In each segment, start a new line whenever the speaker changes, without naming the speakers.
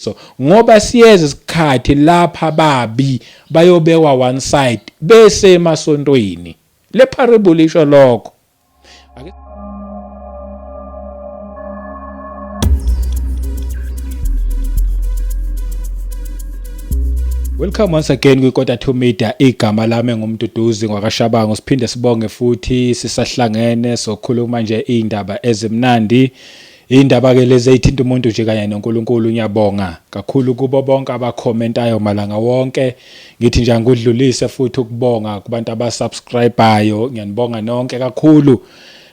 So ngoba siyeza isikhathi lapha ababi bayobekwa one side bese emasontweni. Le parable isho lokho. Welcome once again kwiKota 2 Media. Igama lami nguMduduzi ngwakaShabangu. Siphinde sibonge futhi sisahlangene sokhuluma nje indaba ezimnandi. Indaba ke lezi eyithinta umuntu nje kanye noNkulunkulu. Ngiyabonga kakhulu kubo bonke abakhomentayo malanga wonke. Ngithi nje angikudlulise futhi ukubonga kubantu abasubscribeayo. Ngiyanibonga nonke kakhulu.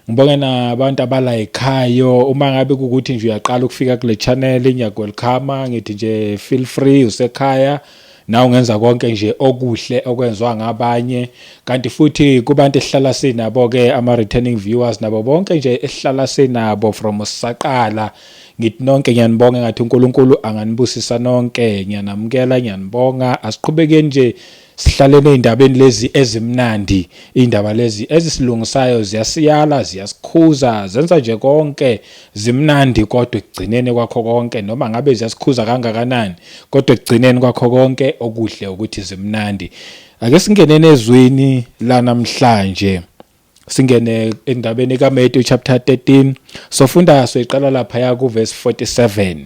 Ngibonge nabantu abalayikhayo. Uma ngabe kukuthi nje uyaqala ukufika kule channel, ngiyakwelcome, ngithi nje feel free, usekhaya nawe ungenza konke nje okuhle okwenziwa ngabanye. Kanti futhi kubantu esihlala sinabo ke, ama returning viewers nabo bonke nje esihlala sinabo from sisaqala, ngithi nonke ngiyanibonga, ngathi uNkulunkulu anganibusisa nonke. Ngiyanamukela, ngiyanibonga. Asiqhubekeni nje sihlalene ey'ndabeni lezi ezimnandi, iy'ndaba lezi ezisilungisayo, ziyasiyala, ziyasikhuza, zenza nje konke, zimnandi. Kodwa ekugcineni kwakho konke, noma ngabe ziyasikhuza kangakanani, kodwa ekugcineni kwakho konke okuhle ukuthi zimnandi. Ake singeneni ezwini lanamhlanje, singene endabeni kaMatthew chapter 13. Sofunda, soyiqala lapha ku verse 47,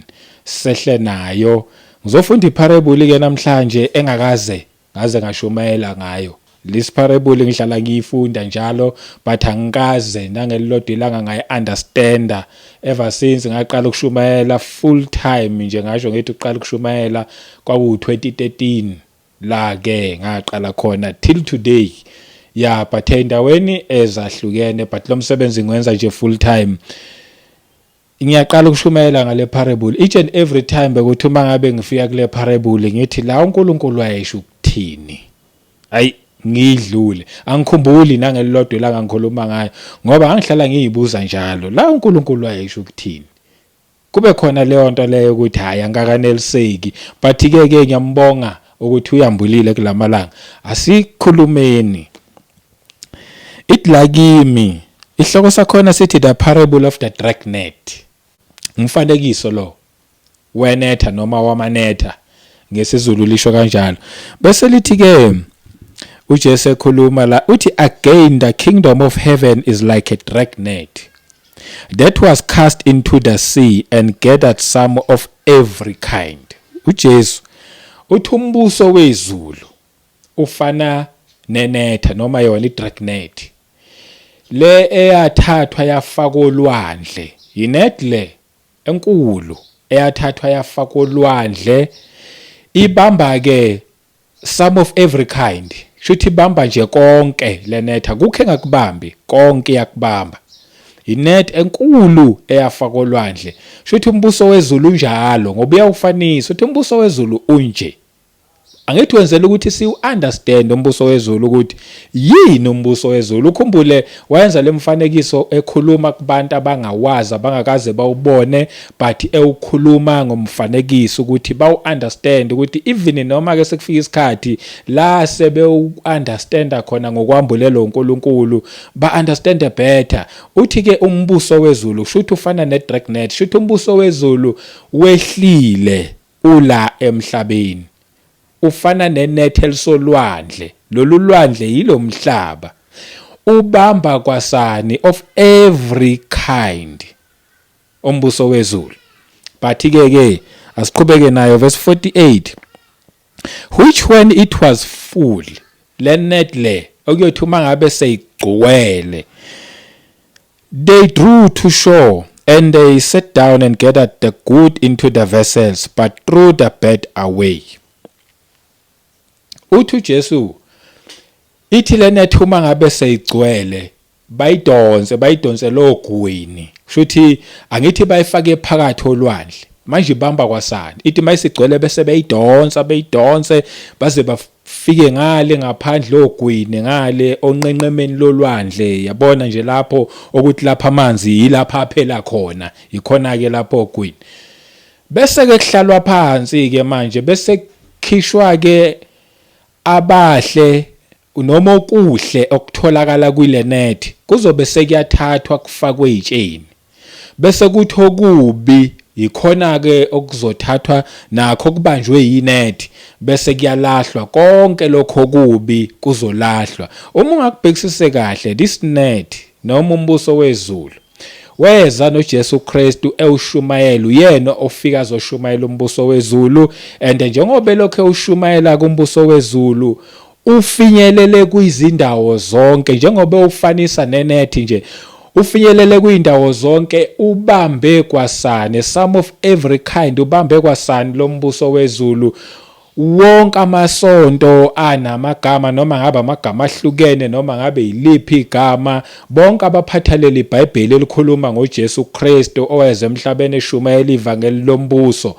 sehle nayo. Ngizofunda iparable ke namhlanje engakaze ngaze ngashumayela ngayo. This parable ngihlala ngiyifunda njalo, but angikaze nangelilodwa ilanga ngayi-understanda ever since ngaqala ukushumayela full time nje. Ngasho ngithi uqala ukushumayela kwaku-2013 la ke ngaqala khona till today, ya, but endaweni ezahlukene, but lo msebenzi ngiwenza nje full time. Ngiyaqala ukushumayela ngale parable. Each and every time bekuthi uma ngabe ngifika kule parable ngithi la uNkulunkulu wayesho ukuthini, hayi, ngidlule, angikhumbuli nangelilodwa ilanga ngikhuluma ngayo, ngoba ngihlala ngiyibuza njalo la uNkulunkulu wayesho ukuthini. Kube khona leyo nto leyo ukuthi hayi, angikaneliseki, but ke ke ngiyambonga ukuthi uyambulile kulamalanga. Asikhulumeni. Ithi la kimi ihloko sakhona sithi "The Parable of the Dragnet". Umfanekiso lo wenetha noma wamanetha, ngesiZulu lisho kanjalo. Bese lithi ke uJesu ekhuluma la, uthi, "Again, the kingdom of heaven is like a dragnet that was cast into the sea and gathered some of every kind." UJesu uthi umbuso wezulu ufana nenetha noma yona idragnet le eyathathwa yafakwa olwandle. Inet le enkulu eyathathwa yafakwa olwandle, ibamba ke some of every kind. Shuthi ibamba nje konke le netha, kukho engakubambi, konke iyakubamba. Inet enkulu eyafakwa olwandle. Shuthi umbuso wezulu unjalo, ngoba uyawufanisa, uthi umbuso wezulu unje. Angithi wenzela ukuthi siwu-understand umbuso wezulu, ukuthi yini umbuso wezulu. Ukhumbule wayenza le mfanekiso ekhuluma kubantu abangawazi, abangakaze bawubone, but ewukhuluma ngomfanekiso ukuthi bawu-understand, ukuthi even noma ke sekufika isikhathi la sebewu-understanda khona ngokwambulelwa uNkulunkulu, ba-understand better. Uthi ke umbuso wezulu shuthi ufana ne-dragnet, shuthi umbuso wezulu wehlile ula emhlabeni, ufana nenethe elisolwandle. Lolu lwandle yilomhlaba, ubamba kwasani, of every kind umbuso wezulu. But ke ke asiqhubeke nayo, verse 48: "Which when it was full", le net le okuyothi uma ngabe seyigcwele, "they drew to shore and they sat down and gathered the good into the vessels but threw the bad away." Uthi uJesu ithi le net uma ngabe seyigcwele, bayidonse, bayidonse logwini. Kushuthi angithi bayifake phakathi olwandle, manje ibamba kwasani. Ithi mayisigcwele bese beyidonsa, beyidonse baze bafike ngale ngaphandle ogwini, ngale onqenqemeni lolwandle, yabona nje lapho ukuthi lapha amanzi yilapha aphela khona, ikhona ke lapho ogwini. Bese ke kuhlalwa phansi ke manje, bese khishwa ke abahle noma okuhle okutholakala kule net, kuzobe sekuyathathwa kufakwe ezitsheni, bese kuthi okubi Yikhona-ke okuzothathwa nakho kubanjwe yinethi bese kuyalahlwa konke lokho okubi kuzolahlwa. Uma ungakubhekisise kahle this net noma umbuso wezulu weza noJesu Kristu ewushumayela, uyena ofika azoshumayela umbuso wezulu, and njengoba elokhu ewushumayela kumbuso wezulu ufinyelele kwizindawo zonke, njengoba ewufanisa nenethi nje, ufinyelele kuyindawo zonke, ubambe kwasane, some of every kind, ubambe kwasane lombuso wezulu. Wonke amasonto anamagama, noma ngabe amagama ahlukene, noma ngabe yiliphi igama, bonke abaphatha leli iBhayibheli elikhuluma ngoJesu Kristu oweza emhlabeni eshumayela ivangeli lombuso,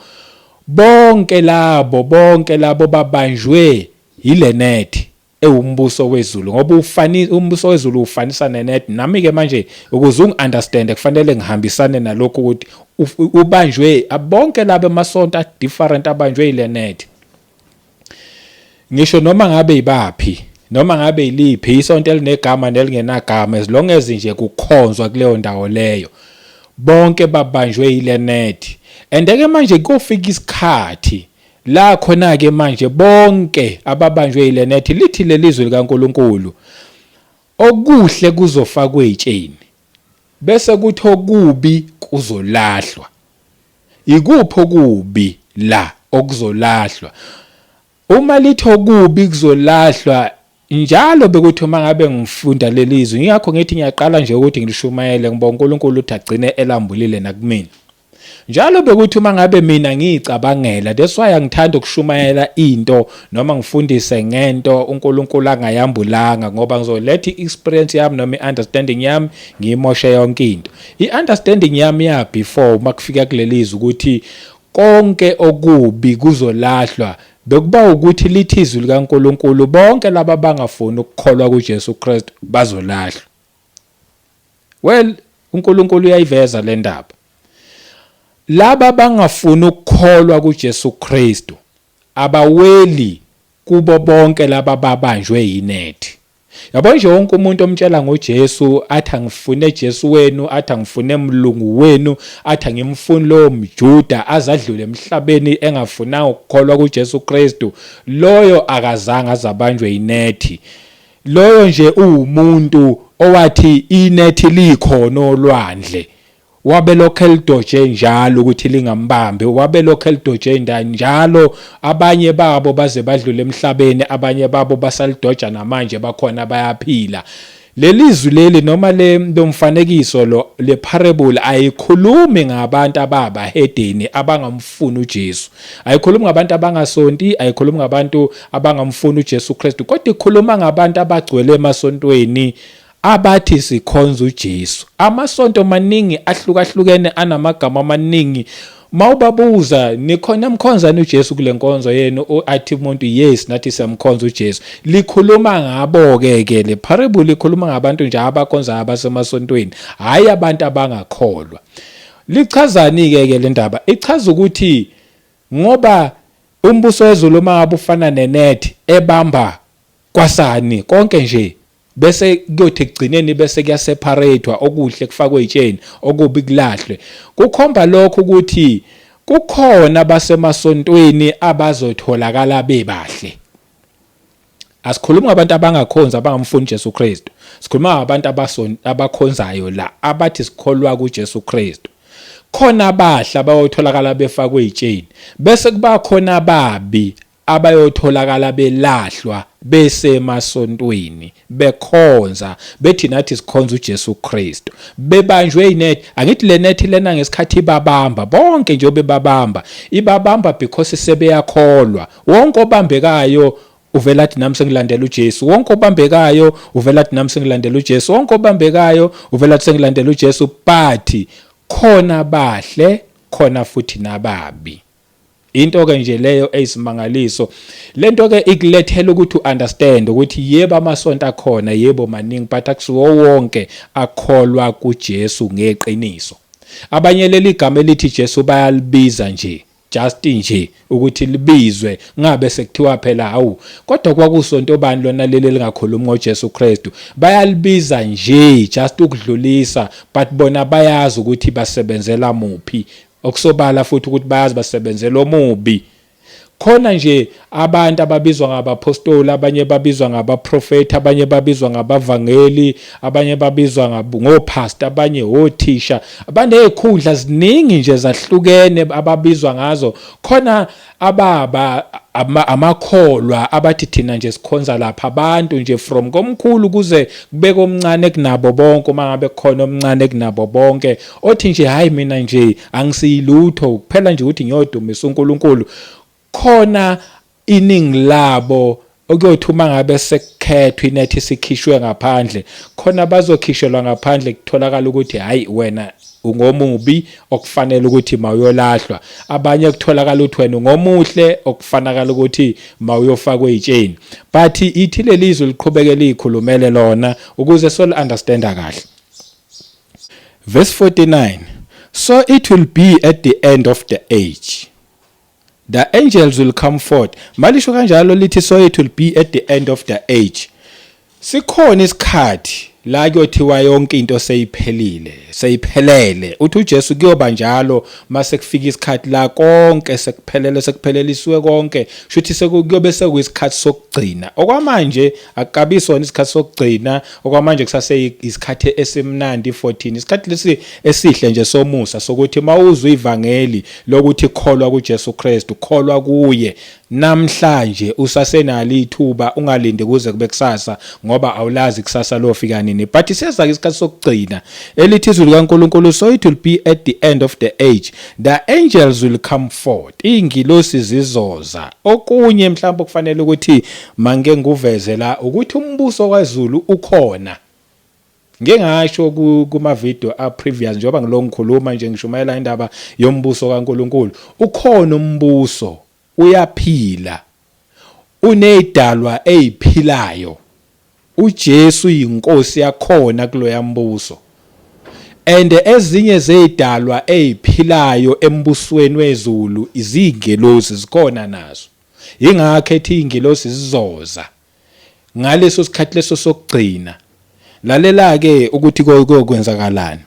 bonke labo babanjwe yile net ewumbuso wezulu, ngoba ufani umbuso wezulu ufanisa nenet. Nami ke manje, ukuze ungi-understand, kufanele ngihambisane nalokho ukuthi ubanjwe bonke laba amasonto a different abanjwe yile net. Ngisho noma ngabe ibaphi, noma ngabe yiliphi isonto elinegama nelingenagama, as long as nje kukhonzwa kuleyo ndawo leyo, bonke babanjwe yile net. And ke manje kofika isikhathi la khona ke manje bonke ababanjwe yile net, lithi lelizwi likaNkuluNkulu, okuhle kuzofakwa ezitsheni bese kuthi okubi kuzolahlwa. Ikuphi okubi la okuzolahlwa? Uma lithi okubi kuzolahlwa, njalo bekuthi uma ngabe ngifunda lelizwi, ngingakho ngithi ngiyaqala nje ukuthi ngilishumayele, ngibonga uNkulunkulu ukuthi agcine elambulile nakumina. Njalo bekuthi uma ngabe mina ngiyicabangela, that's why angithanda ukushumayela into noma ngifundise ngento uNkulunkulu angayambulanga, ngoba ngizoletha i-experience yami noma i-understanding yami, ngiyimoshe yonke into. I-understanding yami ya before uma kufika kulelizwi ukuthi konke okubi kuzolahlwa, bekuba ukuthi lithi izwi likaNkulunkulu bonke laba abangafuni ukukholwa kuJesu Kristu bazolahlwa. Well, uNkulunkulu uyayiveza le ndaba. Laba bangafuni ukukholwa kuJesu Kristu abaweli kubo bonke laba babanjwe yinethi. Yabo nje, wonke umuntu omtshela ngoJesu, athi angifune Jesu wenu, athi angifune mlungu wenu, athi angimfuni lowo mJuda, azadlule emhlabeni engafunanga ukukholwa kuJesu Kristu, loyo akazange azabanjwe yinethi. Loyo nje uwumuntu owathi inethi likhona olwandle, wabe lokho elidoje njalo ukuthi lingambambi, wabe lokho elidoje njalo. Abanye babo baze badlule emhlabeni, abanye babo basalidoja namanje, bakhona, bayaphila. Leli zwi leli noma le lomfanekiso lo, le parable, ayikhulumi ngabantu ababahedeni abangamfuni uJesu, ayikhulumi ngabantu abangasonti, ayikhulumi ngabantu abangamfuni uJesu Kristu, kodwa ikhuluma ngabantu abagcwele emasontweni abathi sikhonza uJesu. Amasonto maningi ahlukahlukene, anamagama amaningi. Mawubabuza, "Nikhona, mkhonzani uJesu kule nkonzo yenu?" Athi umuntu, "Yes, nathi siyamkhonza uJesu." Likhuluma ngabo ke ke le parable, ikhuluma ngabantu nje abakhonza abasemasontweni, hayi abantu abangakholwa. Lichazani ke ke le ndaba? Ichaza ukuthi ngoba umbuso wezulu uma ngabe ufana nenet ebamba kwasani konke nje, bese kuyothi ekugcineni bese kuyaseparatwa, okuhle kufakwe ezitsheni, okubi kulahlwe. Kukhomba lokho ukuthi kukhona abasemasontweni abazotholakala bebahle. Asikhulumi ngabantu abangakhonzi, abangamfuni Jesu Kristu, sikhuluma ngabantu abakhonzayo la abathi sikholwa kuJesu Kristu. Khona abahle abayotholakala befakwe ezitsheni, bese kuba khona ababi abayotholakala belahlwa besemasontweni, bekhonza, bethi nathi sikhonza uJesu Kristu, bebanjwe inet. Angithi le net lena ngesikhathi ibabamba bonke nje, bebabamba, ibabamba because sebeyakholwa. Wonke obambekayo uvela athi, "Nami sengilandela uJesu." Wonke obambekayo uvela athi, "Nami sengilandela uJesu." Wonke obambekayo uvela athi, "Sengilandela uJesu." But khona bahle, khona futhi nababi. Into ke nje leyo eyisimangaliso. Lento ke ikulethela ukuthi uunderstand ukuthi yebo, amasonto akhona, yebo, maningi, but akusiwo wonke akholwa kuJesu ngeqiniso. Abanye leli igama elithi Jesu bayalibiza nje, just nje ukuthi libizwe, ngabe sekuthiwa phela, hawu, kodwa kwakusonto bani lona leli lingakhulumi ngoJesu Kristu? Bayalibiza nje just ukudlulisa, but bona bayazi ukuthi basebenzela muphi. Okusobala futhi ukuthi bayazi basebenzela omubi. Khona nje abantu ababizwa ngabapostoli, abanye babizwa ngabaprofethi, abanye babizwa ngabavangeli, abanye babizwa ngopastor, abanye othisha. Abanezikhundla ziningi nje zahlukene ababizwa ngazo. Khona ababa amakholwa abathi thina nje sikhonza lapha abantu nje from komkhulu kuze kube komncane kunabo bonke, uma ngabe kukhona omncane kunabo bonke othi nje hayi mina nje angisiyilutho kuphela nje ukuthi ngiyodumisa uNkulunkulu. Khona iningi labo okuyothi uma ngabe sekukhethwa inethi isikhishwe ngaphandle, khona bazokhishelwa ngaphandle kutholakala ukuthi hhayi wena ungomubi okufanele ukuthi mawuyolahlwa, abanye kutholakala ukuthi wena ungomuhle okufanakala ukuthi mawuyofakwa ey'tsheni. But ithi leli zwi liqhubeke liyikhulumele lona ukuze soli understanda kahle. Verse 49. So it will be at the end of the age. The angels will come forth. Malisho kanjalo lithi so it will be at the end of the age. Sikhona isikhathi la kuyothiwa yonke into seyiphelile, seyiphelele. Uthi uJesu kuyoba njalo mase kufika isikhathi la konke sekuphelele, sekuphelelisiwe konke. Shuthi sekuyobe sekuyisikhathi sokugcina. Okwamanje akukabi sona isikhathi sokugcina, okwamanje kusase isikhathi esimnandi 14. Isikhathi lesi esihle nje somusa sokuthi mawuzwa ivangeli lokuthi kholwa kuJesu Kristu, kholwa kuye namhlanje usasenalo ithuba, ungalindi kuze kube kusasa ngoba awulazi kusasa lofika nini. But siyeza isikhathi sokugcina elithi izwi likaNkulunkulu, so it will be at the end of the age, the angels will come forth, ingilosi zizoza. Okunye mhlawumbe kufanele ukuthi mangike nguveze la ukuthi umbuso kaZulu ukhona. Ngike ngasho kuma video a previous njengoba ngilo ngikhuluma nje ngishumayela indaba yombuso kaNkulunkulu. Ukhona umbuso, uyaphila, unezidalwa eziphilayo. uJesu yinkosi yakhona kuloya mbuso. And ezinye zezidalwa eziphilayo embusweni wezulu izingelosi zikhona nazo. Ingakho ethi ingelosi zizoza ngaleso sikhathi leso sokugcina. Lalela ke ukuthi kuyokwenzakalani.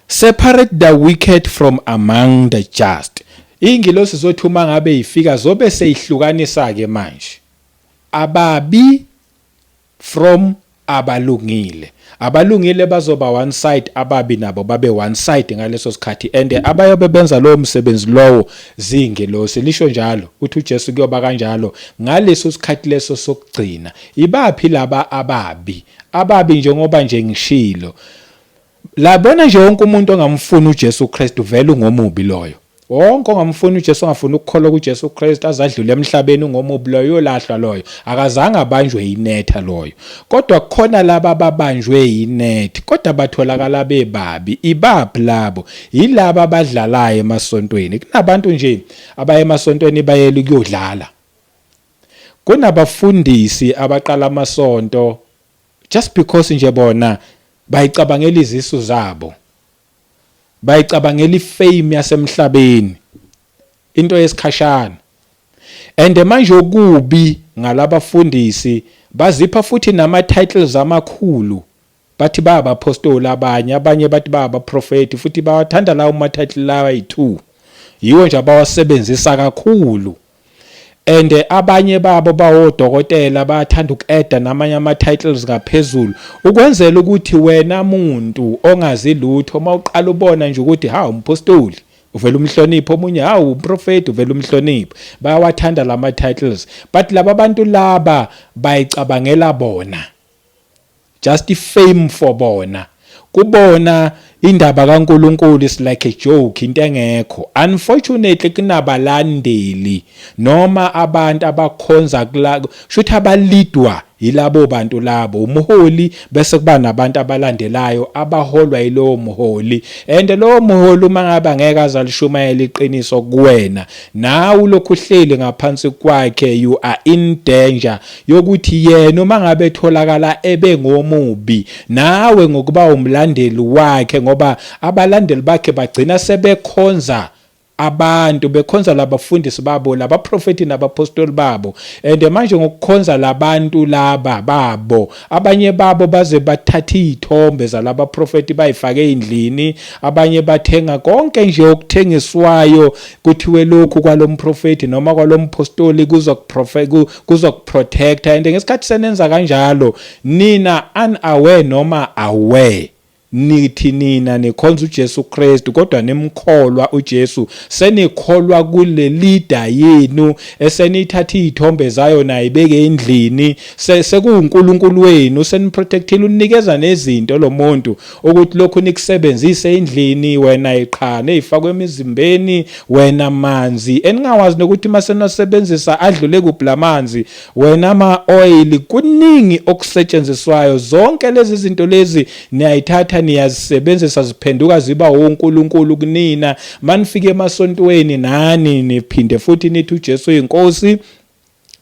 Separate the wicked from among the just. Ingilosi zothi uma ngabe ifika zobe seyihlukanisa ke manje ababi from abalungile. Abalungile bazoba one side, ababi nabo babe one side ngaleso sikhathi, and abayobe benza lowo msebenzi lowo zingelosi. Lisho njalo uthi uJesu kuyoba kanjalo ngaleso sikhathi leso sokugcina. Ibaphi laba ababi? Ababi njengoba nje ngishilo, labona nje wonke umuntu ongamfuni uJesu Kristu vele ungomubi loyo. Wonke ongamfuni uJesu, ongafuni ukukholwa kuJesu Kristu azadlule emhlabeni, ungomubi loyo, uyolahlwa loyo. Akazange abanjwe yinetha loyo. Kodwa kukhona laba ababanjwe yinethi kodwa batholakala bebabi. Ibaphi labo? Yilaba abadlalayo emasontweni. Kunabantu nje abaye emasontweni bayele ukuyodlala. Kunabafundisi abaqala amasonto just because nje bona bayicabangela izisu zabo. Bayicabangela ifame yasemhlabeni, into yesikhashana. And manje okubi ngalabafundisi, bazipha futhi nama titles amakhulu, bathi bayabapostoli abanye, abanye bathi bayabaprofeti, futhi bawathanda lawo ma title lawa ayi-2, yiwo nje abawasebenzisa kakhulu. And abanye babo bawodokotela, bayathanda uku-adda namanye ama-titles ngaphezulu ukwenzela ukuthi wena muntu ongazi lutho uma uqala ubona nje ukuthi ha umpostoli uvela umhlonipho, omunye hawu umprofeti uvela umhlonipho. Bayawathanda lama titles, but laba bantu laba bayicabangela bona just fame for bona. Kubona indaba kaNkuluNkulu is like a joke, into engekho. Unfortunately kunabalandeli noma abantu abakhonza kula, shuthi abalidwa yilabo bantu labo, umholi, bese kuba nabantu abalandelayo abaholwa yilowo mholi. And lowo mholi uma ngabe angeke azalishumayela iqiniso kuwena, nawe ulokhu uhleli ngaphansi kwakhe, you are in danger yokuthi yena uma ngabe etholakala ebe ngomubi, nawe ngokuba umlandeli wakhe, ngoba abalandeli bakhe bagcina sebekhonza Abantu bekhonza labafundisi babo, labaprofeti nabapostoli babo, and manje ngokukhonza labantu laba babo, abanye babo baze bathatha izithombe zalabaprofeti bayifake endlini, abanye bathenga konke nje okuthengiswayo kuthiwe lokhu kwalomprofeti noma kwalompostoli kuzokuprotecta. And ngesikhathi senenza kanjalo, nina unaware noma aware, nithi nina nikhonza uJesu Kristu, kodwa nimkholwa uJesu, senikholwa kule leader yenu esenithatha izithombe zayo nayibeke endlini, sekuwuNkulunkulu wenu, seniprotectile, unikeza nezinto lo muntu ukuthi lokhu nikusebenzise endlini, wena iqhane ezifakwe emizimbeni, wena manzi eningawazi nokuthi masenosebenzisa adlule kuphi lamanzi, wena ama oil, kuningi okusetshenziswayo. Zonke lezi zinto lezi niyayithatha, niyazisebenzisa, ziphenduka ziba onkulunkulu kunina. Manifike emasontweni nani niphinde futhi nithi uJesu uyinkosi,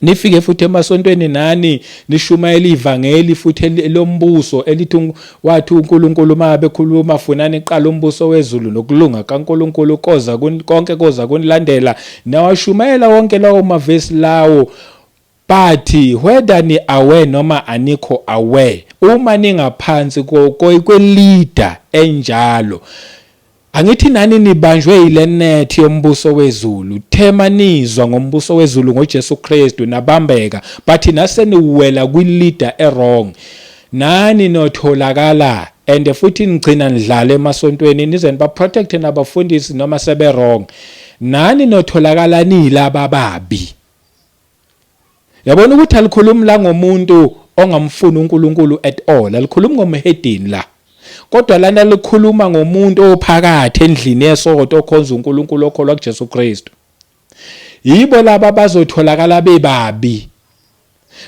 nifike futhi emasontweni nani nishumayela ivangeli futhi lombuso elithi wathi uNkulunkulu uma bekhuluma, "Funani iqala umbuso wezulu nokulunga kaNkulunkulu, koza konke koza kunilandela." Nawashumayela wonke lawo mavesi lawo, but whether ni aware noma anikho aware, uma ningaphansi kwe-leader enjalo, angithi nani nibanjwe yile net yombuso wezulu. Thema nizwa ngombuso wezulu ngoJesu Kristu, nabambeka, but naseniwela kwi-leader e-wrong, nani notholakala and futhi nigcina nidlala emasontweni, nize niba-protect nabafundisi noma sebe wrong, nani notholakala niyilaba babi. Yabona ukuthi alikhulumi la ngomuntu ongamfuni uNkulunkulu at all, alikhulumi ngomhedeni la, kodwa lana likhuluma ngomuntu ophakathi endlini yesonto okhonza uNkulunkulu, okholwa kuJesu Kristu. Yibo laba bazotholakala bebabi,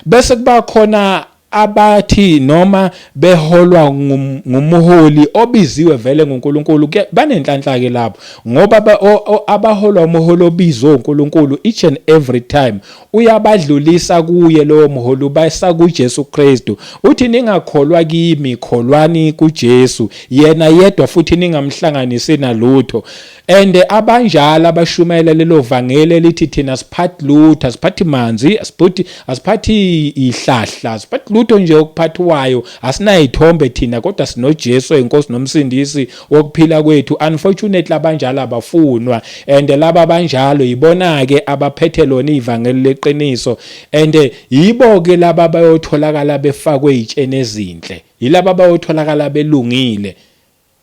bese kuba khona abathi noma beholwa ngumholi obiziwe vele nguNkulunkulu, banenhlanhla ke lapho, ngoba abaholwa umholi obizwe uNkulunkulu, each and every time uyabadlulisa kuye lowo mholi, ubasa kuJesu Kristu. Uthi, "Ningakholwa kimi, kholwani kuJesu yena yedwa, futhi ningamhlanganisi nalutho." And abanjalo abashumayela lelo vangeli elithi thina siphathi lutho, asiphathi manzi, asiphathi ihlahla, asiphathi lutho nje okuphathiwayo, asinayithombe thina, kodwa sinoJesu inkosi nomsindisi wokuphila kwethu. Unfortunately, abanjalo abafunwa, and laba abanjalo yibona ke abaphethe lona ivangeli leqiniso, and yibo ke laba bayotholakala befakwe izitsheni ezinhle, yilaba bayotholakala belungile.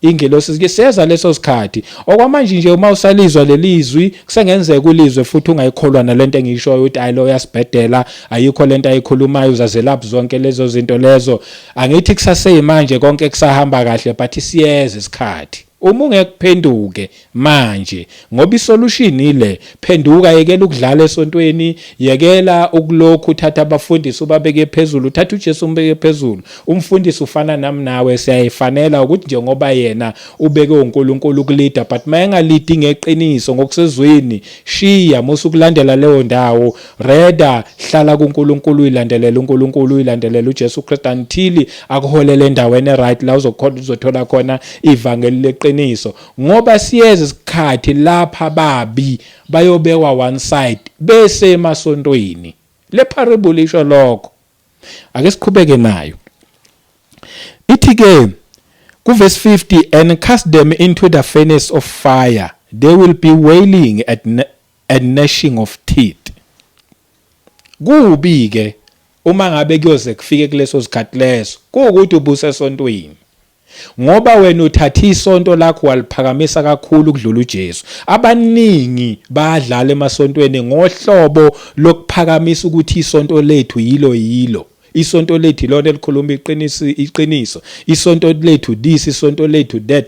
Ingelosi ke seza leso sikhathi. Okwamanje nje, uma usalizwa lelizwi, kusengenzeka ulizwe futhi ungayikholwa nalento engiyishoyo, ukuthi ayi, lo uyasibhedela, ayikho lento ayikhulumayo, uzazelaphi zonke lezo zinto lezo. Angithi kusaseyimanje, konke kusahamba kahle, but siyeza isikhathi uma ungekuphenduke manje, ngoba isolution ile: phenduka, yekela ukudlala esontweni, yekela ukulokhu uthatha abafundisi ubabeke phezulu, uthatha uJesu umbeke phezulu. Umfundisi ufana nami nawe, siyayifanela ukuthi njengoba yena ubeke uNkulunkulu ukuleada, but mayengalidi ngeqiniso ngokusezweni, shiya, musu ukulandela leyo ndawo. Rather hlala kuNkulunkulu, uyilandelela uNkulunkulu, uyilandelela uJesu Kristu until akuholele endaweni right la uzokhona uzothola khona ivangeli leqiniso, ngoba siyeza isikhathi lapha babi bayobekwa one side bese emasontweni. Le parable isho lokho. Ake siqhubeke nayo. Ithi ke kuverse 50, "And cast them into the furnace of fire. There will be wailing and gnashing of teeth." Kubi ke uma ngabe kuyoze kufike kuleso sikhathi leso kuwukuthi ubusesontweni, ngoba wena uthatha isonto lakho waliphakamisa kakhulu ukudlula uJesu. Abaningi bayadlala emasontweni ngohlobo lokuphakamisa ukuthi isonto lethu yilo, yilo isonto lethu ilona elikhuluma iqiniso, iqiniso isonto lethu this, isonto lethu that.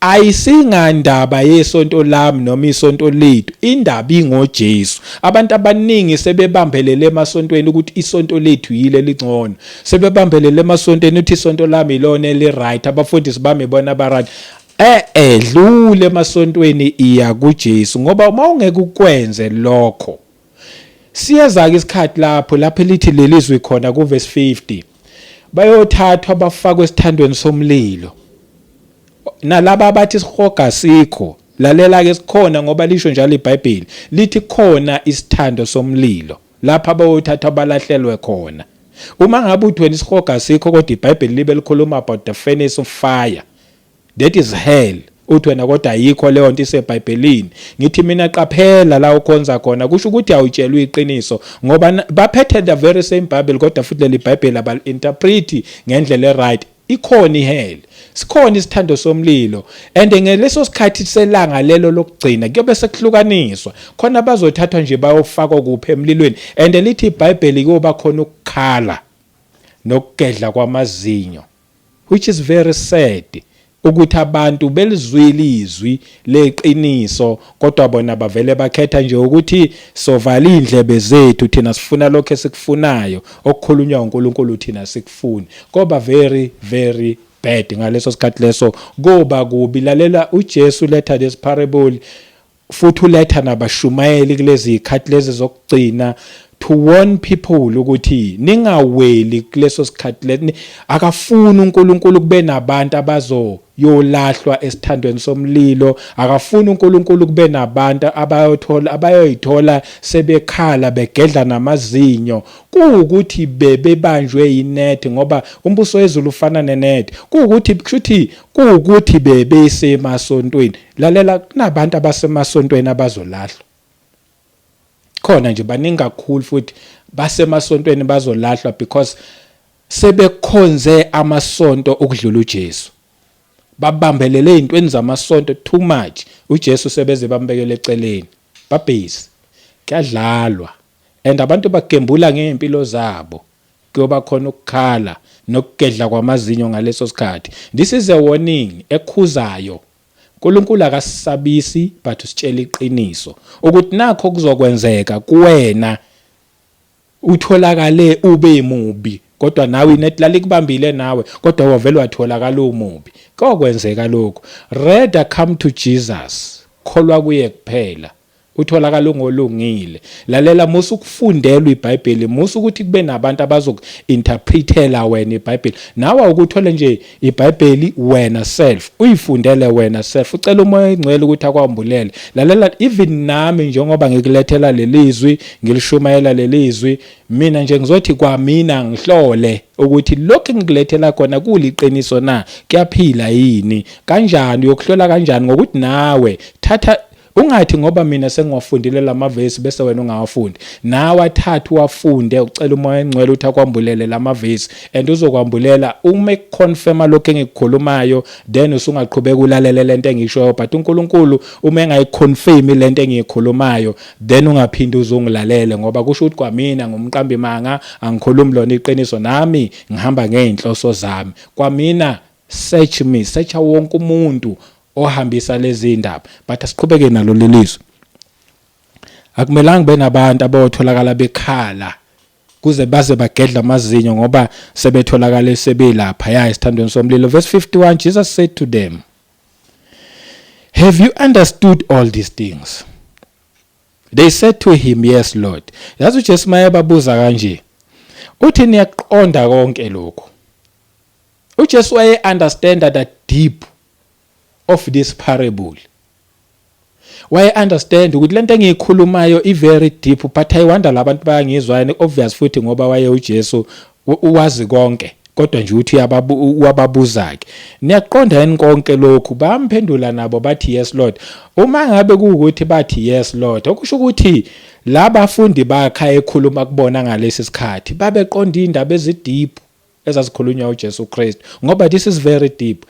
Ayisingandaba yesonto lami noma isonto lethu, indaba ingoJesu. Abantu abaningi sebebambelele emasontweni ukuthi isonto lethu yile lingcono, sebebambelele emasontweni ukuthi isonto lami ilona eli right, abafundisi bami ibona ba right. Dlule emasontweni, iya kuJesu, ngoba uma ungeke ukwenze lokho, siyeza ke isikhathi lapho elithi lelizwi khona kuverse 50, bayothathwa bafakwe esithandweni somlilo nalaba abathi sihoga sikho. Lalela ke, sikhona ngoba lisho njalo iBhayibheli, lithi khona isithando somlilo lapha abayothathwa balahlelwe khona. Uma ngabe uthi wena isihogo asikho, kodwa iBhayibheli libe likhuluma about the furnace of fire, that is hell, uthi wena kodwa ayikho leyo nto iseBhayibhelini, ngithi mina qaphela la ukhonza khona. Kusho ukuthi awutshelwe iqiniso, ngoba baphethe the very same Bible, kodwa futhi leli Bhayibheli abali-interpret ngendlela e-right. Ikhona ihell, sikhona isithando somlilo, and ngeleso sikhathi selanga lelo lokugcina kuyobe sekuhlukaniswa khona, bazothathwa nje bayofakwa kuphi? Emlilweni. And lithi iBhayibheli kuyoba khona ukukhala nokugedla kwamazinyo, which is very sad ukuthi abantu belizwile izwi leqiniso, kodwa bona bavele bakhetha nje ukuthi sovala indlebe zethu, thina sifuna lokho esikufunayo, okukhulunywa uNkulunkulu thina sikufuni. Koba very very bad ngaleso sikhathi leso, koba kubi. Lalela, uJesu letha this parable, futhi uletha nabashumayeli kulezi zikhathi lezi zokugcina to warn people ukuthi ningaweli kuleso sikhathi. Akafuni uNkulunkulu kube nabantu abazo yolahlwa esithandweni somlilo. Akafuni uNkulunkulu kube nabantu abayothola, abayoyithola sebekhala begedla namazinyo, kuwukuthi bebebanjwe inet, ngoba umbuso wezulu ufana nenet, kuwukuthi kushuthi kuwukuthi bebesemasontweni. Lalela, kunabantu abasemasontweni abazolahlwa khona nje, baningi kakhulu futhi basemasontweni, bazolahlwa because sebekhonze amasonto ukudlula uJesu. Babambelele ezintweni zamasonto too much, uJesu sebeze bambekele eceleni. Babhizi kuyadlalwa and abantu bagembula ngeimpilo zabo. Kuyoba khona ukukhala nokugedla kwamazinyo ngaleso sikhathi. This is a warning ekhuzayo. uNkulunkulu akasisabisi, but usitshela iqiniso ukuthi nakho kuzokwenzeka kuwena, utholakale ube mubi, kodwa nawe inet lalikubambile nawe, kodwa wavele watholakala umubi. Kokwenzeka lokho. Rather come to Jesus, kholwa kuye kuphela, utholakala ungolungile. Lalela, musa ukufundelwa iBhayibheli, musa ukuthi kube nabantu abazoku-interpretela wena iBhayibheli. Nawe ukuthole nje iBhayibheli wena self, uyifundele wena self, ucela uMoya oNgcwele ukuthi akwambulele. Lalela, even nami njengoba ngikulethela lelizwi, ngilishumayela lelizwi, mina nje ngizothi kwamina ngihlole ukuthi lokhu engikulethela khona kuliqiniso na, kuyaphila yini, kanjani. Uyokuhlola kanjani? Ngokuthi nawe thatha, ungathi ngoba mina sengiwafundile lamavesi bese wena ungawafundi. Nawe athathe uwafunde, ucela uMoya oNgcwele ukuthi akwambulele lamavesi, and uzokwambulela. Uma ekuconfirma lokho engikukhulumayo, then usungaqhubeka ulalele lento engishoyo, but uNkulunkulu uma engayiconfirm lento engiyikhulumayo, then ungaphindi uzongilalele, ngoba kusho ukuthi kwamina ngumqambi manga, angikhulumi lona iqiniso, nami ngihamba ngey'nhloso zami kwamina. Search me, searcha wonke umuntu ohambisa lezi ndaba. But asiqhubeke nalo lelizwe. Akumelanga kube nabantu abayotholakala bekhala kuze baze bagedla amazinyo ngoba sebetholakala sebelapha ya esithandweni somlilo. Verse 51, Jesus said to them, "Have you understood all these things?" They said to him, "Yes, Lord." Yazi, uJesu maye babuza kanje, uthi, "Niyaqonda konke lokho?" UJesu waye understand the deep of this parable, waye understand ukuthi lento engiyikhulumayo i very deep, but I wonder labantu bayangizwa yini. Obvious futhi, ngoba waye uJesu uwazi konke, kodwa nje uthi uyababuza ke, "Niyaqonda yini konke lokhu?" Bamphendula nabo bathi, "Yes, Lord." Uma ngabe kuwukuthi bathi, "Yes, Lord," okusho ukuthi labafundi bakha ekhuluma kubona ngalesi sikhathi babeqonda indaba ezideep ezazikhulunywa uJesu Kristu, ngoba this is very deep.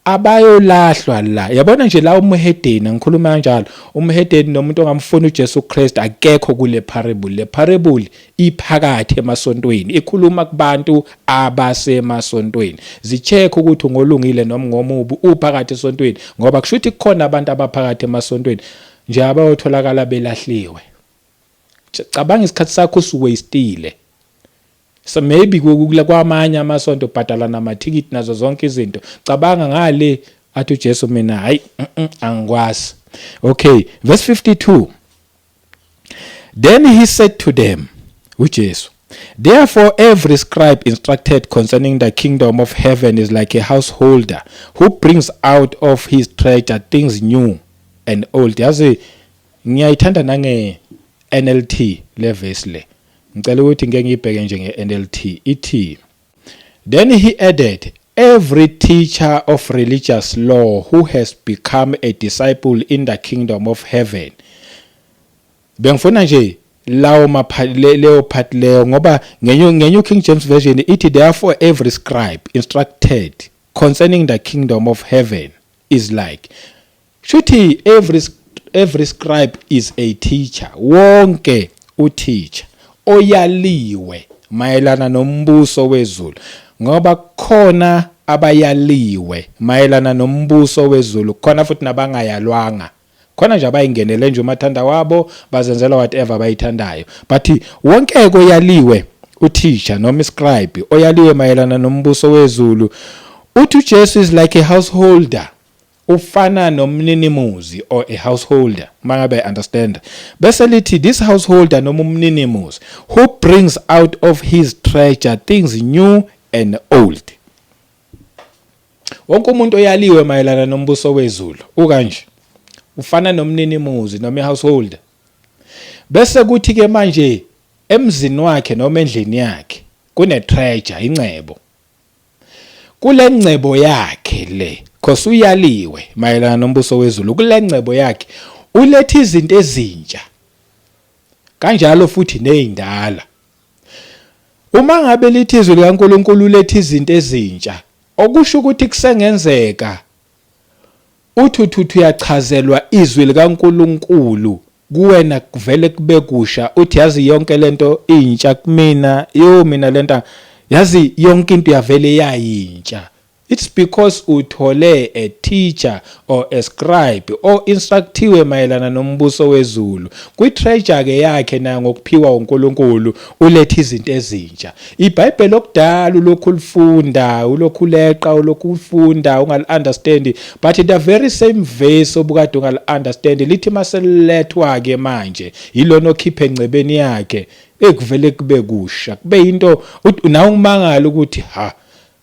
Abayolahlwa la, yabona nje la, umhedeni, ngikhuluma kanjalo, umhedeni nomuntu ongamfuni uJesu Kristu akekho kule parable. Le parable iphakathi emasontweni, ikhuluma kubantu abasemasontweni. Zicheck ukuthi ungolungile noma ngomubi uphakathi esontweni, ngoba kusho ukuthi kukhona abantu abaphakathi emasontweni nje abayotholakala belahliwe. Cabanga isikhathi sakho usuwastile, so maybe kwamanye amasonto ubhadala namathikithi nazo zonke izinto. Cabanga ngale, athi uJesu, "Mina hayi, angikwazi." Okay, verse 52, then he said to them, uJesu, Therefore every scribe instructed concerning the kingdom of heaven is like a householder who brings out of his treasure things new and old. Yazi ngiyayithanda nange NLT le verse le. Ngicela ukuthi ngeke ngiyibheke nje nge NLT ithi. Then he added, Every teacher of religious law who has become a disciple in the kingdom of heaven. Bengifuna nje lawo leyo part leyo ngoba ngenye King James Version ithi, therefore every scribe instructed concerning the kingdom of heaven is like. Shuthi every scribe is a teacher. Wonke uteacher oyaliwe mayelana nombuso wezulu, ngoba khona abayaliwe mayelana nombuso wezulu, khona futhi nabangayalwanga, khona nje abayingenele nje umathanda wabo, bazenzela whatever abayithandayo. But wonke koyaliwe uthisha noma iscribe oyaliwe mayelana nombuso wezulu, uthi uJesu, is like a householder, ufana nomninimuzi or a householder, mangabe understand. Bese lithi this householder noma umninimuzi who brings out of his treasure things new and old. Wonke umuntu oyaliwe mayelana nombuso wezulu ukanje, ufana nomninimuzi noma ihouseholder. Bese kuthi ke manje emzini wakhe noma endlini yakhe kune treasure, incebo. Kule ngcebo yakhe le, cause uyaliwe mayelana nombuso wezulu, kule ngcebo yakhe uletha izinto ezintsha kanjalo futhi nezindala. Uma ngabe lithi izwi likaNkuluNkulu uletha izinto ezintsha, okusho ukuthi kusengenzeka uthi uthi uyachazelwa izwi likaNkuluNkulu kuwena, kuvele kube kusha, uthi yazi yonke lento intsha kumina, yo mina lento yazi yonke into yavele yayintsha. It's because uthole a teacher or a scribe or instructiwe mayelana nombuso wezulu. Kwi-treasure ke yakhe nayo ngokuphiwa uNkulunkulu uletha izinto ezintsha. IBhayibheli okudala ulokhu ulifunda, ulokhu uleqa, ulokhu ufunda ungali-understand, but the very same verse obukade ungali-understand lithi maselilethwa ke manje yilona okhipha engcebeni yakhe, ekuvele kube kusha, kube into nawe umangala ukuthi ha,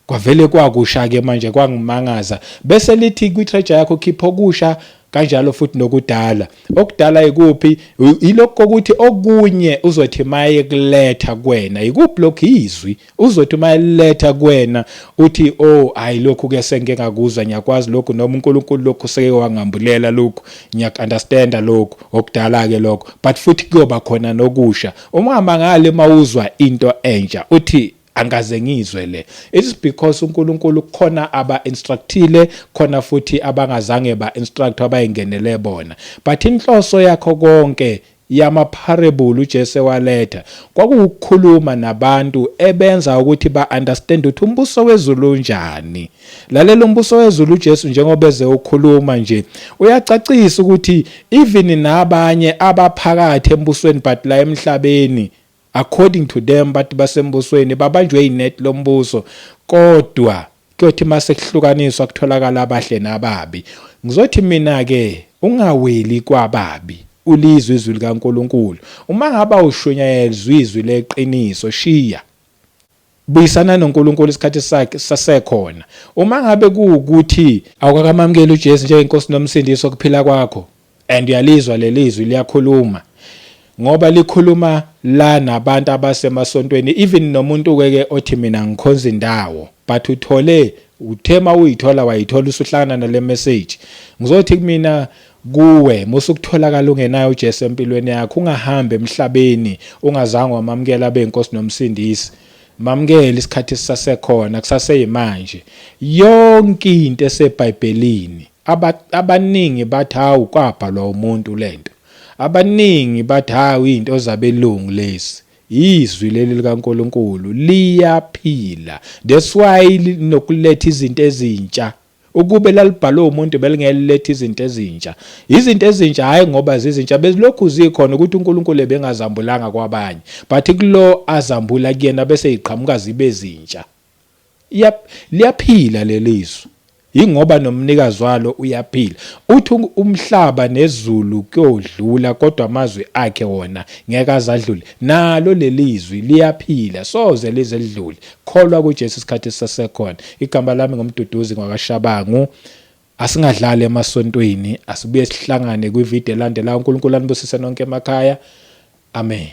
kwavele kwakusha ke manje, kwangimangaza. Bese lithi kwi-treasure yakho khipha okusha kanjalo futhi nokudala. Okudala ikuphi? Ilokho kokuthi okunye uzothi maye kuletha kuwena, ikuphi lokhu? Izwi uzothi mayeletha kuwena uthi, oh hayi, lokhu ke sengike ngakuzwa, ngiyakwazi lokhu, noma uNkulunkulu lokhu seke wangambulela lokhu, ngiyaku-understanda lokhu. Okudala ke lokho, but futhi kuyoba khona nokusha. Ungamangali mawuzwa into entsha uthi angaze ngizwe le. It is because uNkulunkulu khona aba instructile, khona futhi abangazange ba instruct, abayingenele bona. But inhloso yakho konke yama parable uJesu waletha kwakuwukukhuluma nabantu ebenza ukuthi ba understand ukuthi umbuso wezulu unjani. Lalela, umbuso wezulu uJesu njengoba eze ukhuluma nje uyacacisa ukuthi even nabanye abaphakathi embusweni, but la emhlabeni according to them bathi basembusweni, babanjwe inet lombuso, kodwa kuyothi mase kuhlukaniswa kutholakala abahle nababi. Ngizothi mina ke ungaweli kwababi, ulizwe izwi likaNkuluNkulu. Uma ngaba ushunyayelwa izwi leqiniso, shiya, buyisana noNkulunkulu isikhathi sakhe sasekhona. Uma ngabe kuwukuthi awukakamamukeli uJesu njengenkosi nomsindisi wokuphila kwakho and uyalizwa lelizwi liyakhuluma, ngoba likhuluma la nabantu abasemasontweni, even nomuntu ke othi mina ngikhonza indawo, but uthole uthema uyithola wayithola usuhlangana nale message, ngizothi kumina kuwe musukutholakala ungenayo uJesu empilweni yakho, ungahambi emhlabeni ungazange wamamukela benkosi nomsindisi. Mamukele isikhathi sisasekhona, kusaseyimanje. Yonke into eseBhayibhelini, abaningi bathi hawu, kwabhalwa umuntu lento, abaningi bathi hawu, into zabelungu lezi. Izwi leli likaNkuluNkulu liyaphila, that's why nokuletha izinto ezintsha. Ukube lalibhalwe umuntu belingeliletha izinto ezintsha. Izinto ezintsha hayi ngoba zizintsha, bezilokhu zikhona ukuthi uNkulunkulu ebengazambulanga kwabanye, but kulo azambula kuyena bese iqhamuka zibe zintsha. Liyaphila lelizwi. Yingoba nomnikazi walo uyaphila. Uthi umhlaba nezulu kuyodlula kodwa amazwi akhe wona ngeke azadlule. Nalo lelizwi liyaphila soze lize lidlule. Kholwa kuJesu isikhathi sisasekhona. Igama lami ngumduduzi ngwakaShabangu. Asingadlali emasontweni, asibuye sihlangane kwivideo elandelayo. uNkulunkulu anibusise nonke emakhaya. Amen.